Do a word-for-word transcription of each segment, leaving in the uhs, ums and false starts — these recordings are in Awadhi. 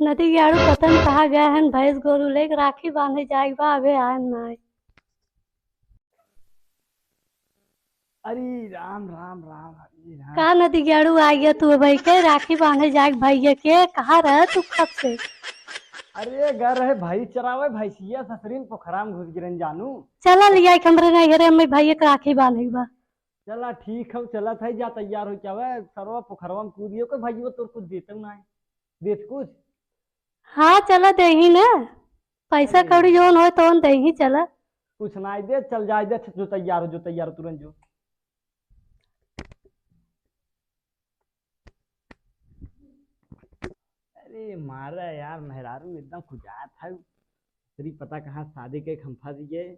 नदी गाड़ू पतन कहाँ गए हन, भैंस गोरू लेके राखी बांधे जाए बा, अबे आए ना आए। अरे राम, राम, राम, अरे राम। का नदी गाड़ू आ गया तू भाई के राखी बांधे जाए भैया के, कहाँ रहे तू कब से? अरे घर है भाई चरावे भैंसिया ससुरीन पोखरा में घुस गिरन जानू। चला लिया एक हमरे नैहरे में भैया के राखी बांधे बा। चला ठीक हौ, चलत है, जा तैयार होइ के आवे, सरवा पोखरवा में कूदियो के भाई, वो तोर कुछ देतौ ना है, देत कुछ? हाँ, चला देही ना, पैसा अरे। कौड़ी जौन होय तौन देही, चला। कुछ ना दे, चल जाए दे, अच्छा, जो तैयार हो, जो तैयार हो, तुरंत जो। अरे मारा यार, मेहरारू एकदम खुजात है। तेरी पता कहाँ शादी के हम फंस गए।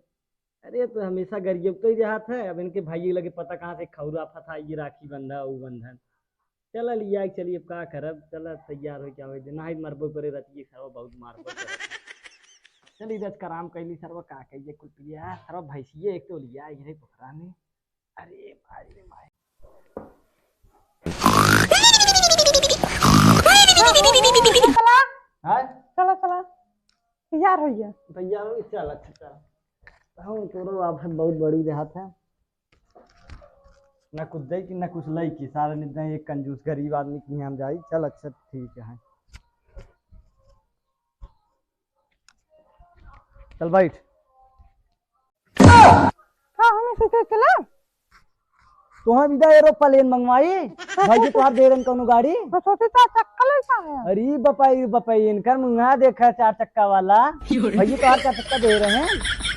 अरे तो हमेशा गरियब तो ही रहत है, अब इनके भाई लगे पता कहाँ से खौरा फंसा, ये राखी बंधा, ऊ बंधन। चला लिया के चली, अब का करब, चला तैयार हो क्या हो, ना ही मरबो करे रतिये सरवा बहुत मारबो करे। चली दस कराम कैली सरवा का कहिए कुल पिया, सरवा भैंसिए एक तो लिया ये पोखरा में। अरे माई रे माई। चला, हाँ? चला, चला। तैयार हो गया। तैयार हो गया, चल, अच्छा, चल। हम तोरो आप है बहुत बड़ी देहात है। ना कुछ दे कि ना कुछ लाई कि, सारे निदान एक कंजूस गरीब आदमी की हम जाई। चल, अच्छा, ठीक है। चल बैठ। का हमें से चला? तोहे बिदा एरोप्लेन मंगवाई, भाई जी तोहार दे रहन कौनो गाड़ी। तो सोचे चार चक्का ले का है? अरे बपाई, बपाई, इनकर मुंगा देखा चार चक्का वाला। भाई जी तोहार चार चक्का दे रहे हैं।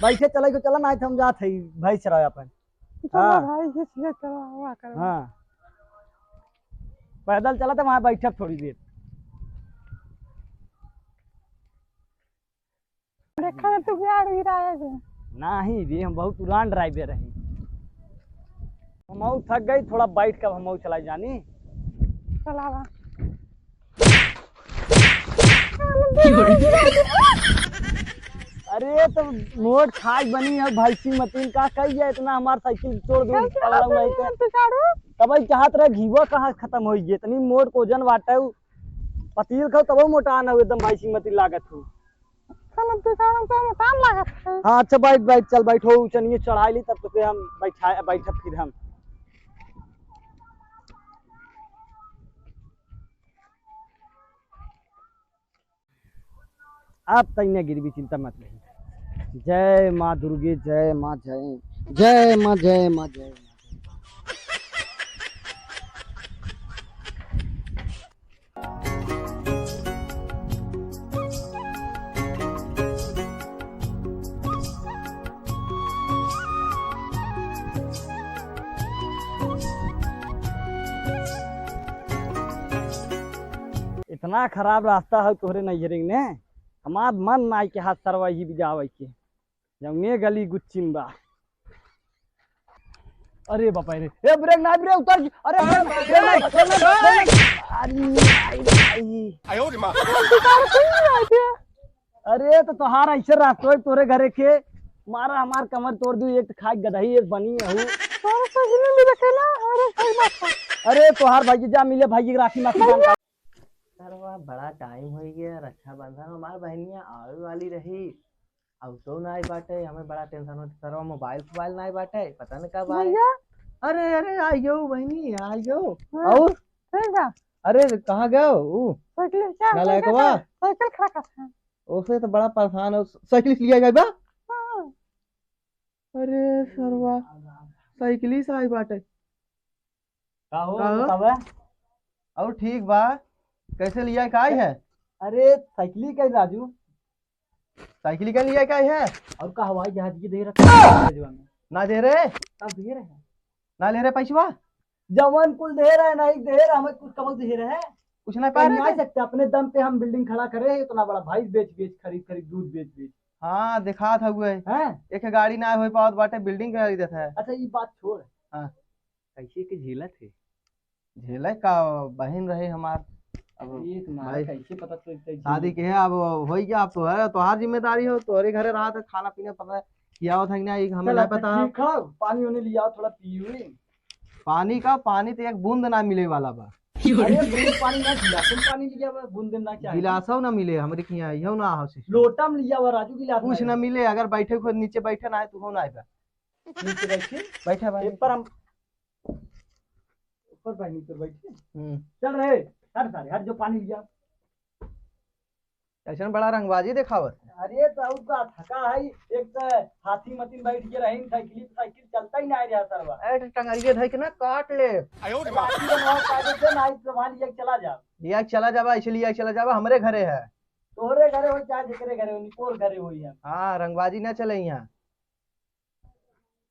बैठे चला को चला, ना हम जात है भाई चरावे अपन। चलो हाँ। भाई, ये चीजें चलो, हुआ करो। हाँ। पैदल चला तो वहाँ बैठब थोड़ी देर। देखा तो तू गाड़ी गिराए दे। नाही रे, हम बहुत पुरान ड्राइवर रही। हम थक गई, थोड़ा बैठ के हम चलाई जानी। चलावा। अरे तो मोट खाई बनी है भाई, सिंह मतीन का कही है इतना हमार साइकिल तोड़ दो, कैसे पगला हुआ है तो। तू झाड़ू? तब ही चाहत रहे घीवा कहाँ खत्म हो गई, इतनी मोट को जन बाटे उ। पतील खाओ तब मोटा ना हो एकदम भाई, सिंह मतीन लागत हो। साला बेचारा तो मोटा लागत है। हाँ अच्छा बैठ बैठ, चल बैठो, चनिए चढ़ाई ली तब तो के हम बैठा बैठब फिर हम। आप तैने गिरवी, चिंता मत ले। जय माँ दुर्गे, जय माँ, जय, जय माँ, जय माँ, जय माँ। इतना खराब रास्ता है तोहरे नैहरे ने, हमार मन नाई के हाथ सरवा ही जावे के, जौने गली गुच्चिन बा। अरे बाप रे, ए ब्रेक ना, ब्रेक उतर, अरे ब्रेक ना, ब्रेक ना, ब्रेक ना, ब्रेक ना। अरे, आई, आई। अरे तो तोहार ऐसे रास्ता है तोरे घरे के, मारा हमार कमर तोड़ दू, एक तो खाई गदही, एक बनी है। तोरे सजनी भी रखे ना, अरे सही बात है। अरे तोहार भाई जा मिले भाई की राखी माखी बांध। सरवा बड़ा टाइम हो गया रक्षाबंधन, हमार बहनिया आवे वाली रही, अब तो ना आई बाटे, हमें बड़ा टेंशन होता सरवा, मोबाइल फोबाइल ना आई बाटे, पता नहीं कब आए। भैया। अरे अरे आइयो बहनी आइयो। हाँ। और ठीक बा। अरे कहाँ गयो ऊ? साइकिल क्या? नालायकवा। साइकिल खड़ा कर। ओसे तो बड़ा परेशान हो, साइकिल से लिया गई बा। हाँ। अरे सरवा, साइकिल ही से आई बाटे। का हो, का हो? बतावे? और ठीक बा, कैसे लिया का आई है? अरे साइकिल ही का राजू। साइकिल ही का लिया का आई है? और का हवाई जहाज की दे रखा है भेजवा में? ना दे रहे। तब दे रहे हैं। ना ले रहे पैसवा? जवन कुल दे रहे, नहीं दे रहे, हमें कुछ कबल दे रहे। कुछ ना पा कहीं रहे आ थे? सकते, अपने दम पे हम बिल्डिंग खड़ा करे, इतना बड़ा भैंस बेच बेच, खरीद खरीद, दूध बेच बेच। हाँ, दिखात हुए। हैं? एक गाड़ी ना हो पावत बाटे, बिल्डिंग खरीदत है। अच्छा, ये बात छोड़। हाँ। कैसे के झेलत है? झेले का, बहिन रहे हमार। अब ये तुम्हारा भाई, कैसे पता चलता है शादी झेले? के है, अब होई क्या, अब तो है, तोहार जिम्मेदारी हो, तोहरे घरे रहा था, खाना पीना पता है, खियावत है कि ना, ये हमें चल, ना अच्छा, पता। ठीक है, पानी उनी लियाओ, थोड़ा पी हुई। पानी का, पानी तो एक बूंद ना मिले वाला बा। अरे, बूंद पानी ना, गिलासो में पानी लिया बा, बूंद ना चाहे। गिलासो ना मिले, हमरे के यहाँ इहो ना हो system। लोटा में लिया बा राजू, गिलास कुछ ना। ना मिले, अगर बैठे को नीचे बैठे ना है, तू हो ना आएगा। नीचे बैठे? बैठे भाई। ऊपर हम, ऊपर भाई नीचे बैठे। हम्म। चल रहे, हट सारे, हट जो पानी लिया। ऐसन बड़ा रंगबाजी देखावत है। अरे, तो ऊ का थका है, एक तो हाथी मतिन बैठ के रही, साइकिल पे साइकिल चलता ही ना रहा सरवा। ए, टंगरिये धइ के ना काट ले। लाठी बनवाओ, कागज दे, ना, इस सामान लिया के चला जा। लिया के चला जाबा, ऐसे लिया के चला जाबा, हमरे घरे है। तोहरे घरे हो, चाहे जेकरे घरे हो, निपोर घरे हो या। हाँ, रंगबाजी ना चले यहाँ।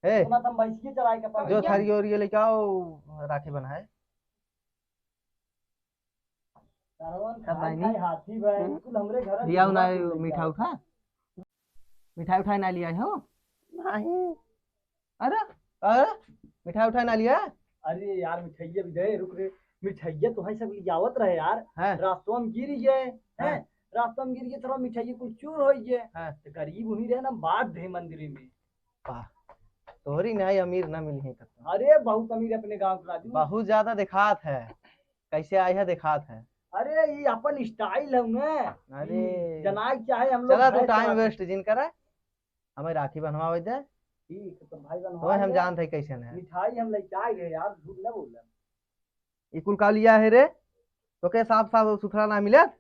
ए, अपना तुम भैंसिए चराए के पास जो भैया। थरिये ओरिये लेके आओ, राखी बनाए। सरवन सब खाई बहिनी। खाई हाथी बा, हम्म। कुल हमरे घर लिया ना मीठा उठा। मिठाई उठाई ना लिया हो? नहीं। अरे, अरे, मिठाई उठाई ना लिया? अरे यार, मिठाइया भी दे, रुक रे। मिठाइया तो है सब लियावत रहे यार। हाँ। रास्तवा में गिर गए, हाँ। हैं? रास्तवा में गिर गए, थोड़ा मिठाइया कुल चूर हो गए। हाँ। तो गरीब उन्हीं रहे ना, बांट दे मंदिर में। वाह, तोहरी नाई अमीर ना मिली है कतौ। अरे, बहुत अमीर अपने गांव के राजू। बहुत ज्यादा दिखात है, कैसे आए है दिखात है। अरे, ये अपन style है ना। अरे। ये जनाई चाहे हम लोग चला, तू भैंस time चराते। Waste जिन करा, हमें राखी बंधवावे दे। ठीक है, तो भाई बंधवा तो हम ले। जानते हैं कैसे ना है। मिठाई हम लेके आए रहे यार, झूठ ना बोला। ई कुल का लिया है रे? तोके साफ साफ सुथरा ना मिलत?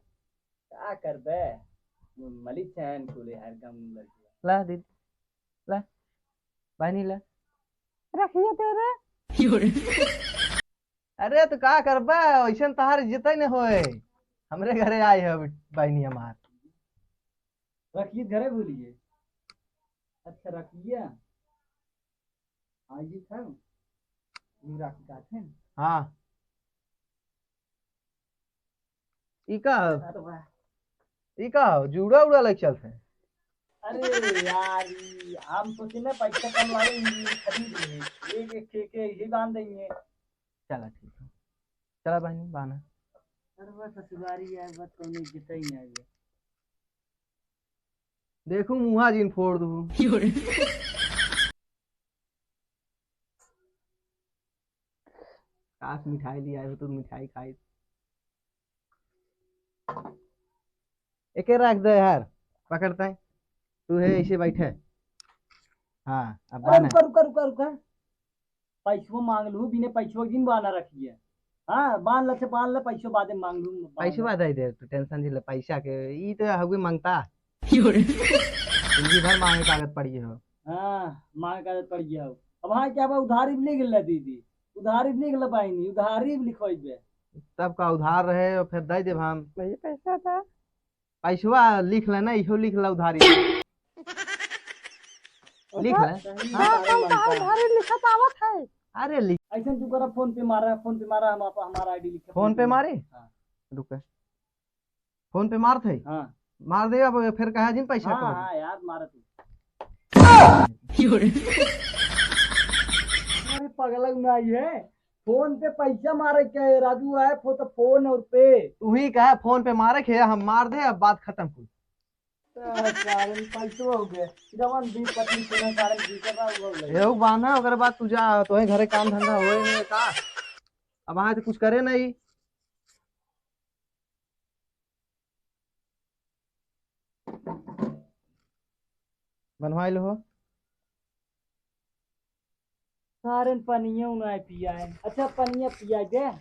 का करबे? मलिक चैन कुले हर काम लड़किया। ला दीदी, ला, बहिनी ला। रखिए तेरे। अरे तो का करबे, ऐसन तहार इज्जत ही न होए। हमरे घरे आए है बहिनी हमार। रखिए घरे भूलिए। अच्छा रखिए। हाँ, ये था। ये राखी का थे। हाँ। ई का ह? अरे वाह। ई का ह? जूड़ा उड़ा लइके चलत है। अरे यार, ई हम सोचे ना पैसा कम वाले ई खरीद ले। एक, एक के, के यही बांध देंगे। चला ठीक है। चला बहिनी, बांधा। अरे वाह, ससुरारी आए, बस कौनो इज्जत ही नहीं है। देखू मुहा जिन फोड़ दू। काश मिठाई लिया है तो मिठाई खाई। एके रख दे यार, पकड़ता है। तू है ऐसे बैठे। हाँ, अब अरे बांध। रुका, रुका, रुका, रुका। पैसवा मांग लू, बिने पैसवा दिन बांधा रखिए। हाँ, बांध ले, से बांध ले, पैसवा बादे मांग लू, बांध ले। पैसवा दे दे, तू tension जिन ले पैसा के, ई तो हवे मांगता। जिंदगी भर मांगे कागज पड़ी हो। हाँ, मांगे कागज पड़ी हो। अब हाँ, क्या बा, उधारी भी लिख ले दीदी, उधारी भी लिख ले बहिनी, उधारी भी लिखवाई बे। तब का उधार रहे, फिर दे देब हम। भैया, पैसा था। पैसवा लिख ले ना, इहो लिख ले उधारी। लिख ले। हाँ, कौन कहाँ उधारी लिखत आवत है? अरे लिख। ऐसे तू करा, फोन पे मारा, फोन पे मारा, हम आप, हमारा ID लिखे। फोन पे मारे? हाँ। रुके। फोन पे मारत है? हाँ। मार दे, अब फिर कहा जिन पैसा हाँ, कब? हाँ यार, मारा तू। अरे पगला ना ये। फोन पे पैसा मारे के है, राजू है, फो-, तो फोन और पे। तू ही कहे फोन पे मारे के, हम मार दे, अब बात खत्म कुल। सारे पैसो हो गए। जवान बीस पच्चीस सुना, सारे बीस का हो गए। एहू बांधा, ओकर बाद तू जा, तोहे घरे काम धंधा होए नहीं का? अब वहाँ से कुछ करे नहीं। बनवाई लो हो। सारन पनिया उनाए पियाए। अच्छा, पनिया पियाए दे।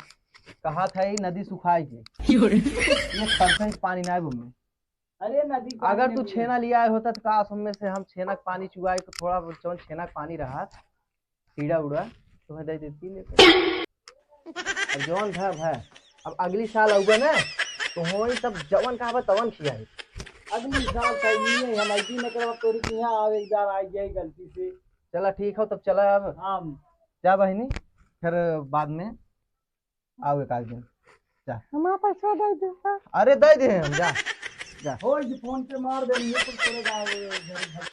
कहा था ये नदी सुखाए के। ये परसों ही पानी ना है घूमे। अरे, नदी पानी अगर ना तू पियाए। छेना लिया होता तो का, उसमें से हम छेना के पानी चुआए के थोड़ा बहुत जौन छेना के पानी रहा, कीड़ा उड़ा, तुम्हें दे देती लेके। अब जौन भय, भय। अब अगली साल आऊगा ना, तो होई तब जवन कहबा तवन खियाई। अगली साल तय नहीं है, हम ऐसी न करब, तोरी के यहाँ आवे, एक बार आ गया गलती से। चला ठीक हो, तब चला अब। हाँ। जा बहिनी, फिर बाद में आओ एक आध दिन। जा। हमारा पैसा दे दे। अरे दे दे हम, जा, जा। हो, ये फोन पे मार दे, ये कुछ करेगा, ये घर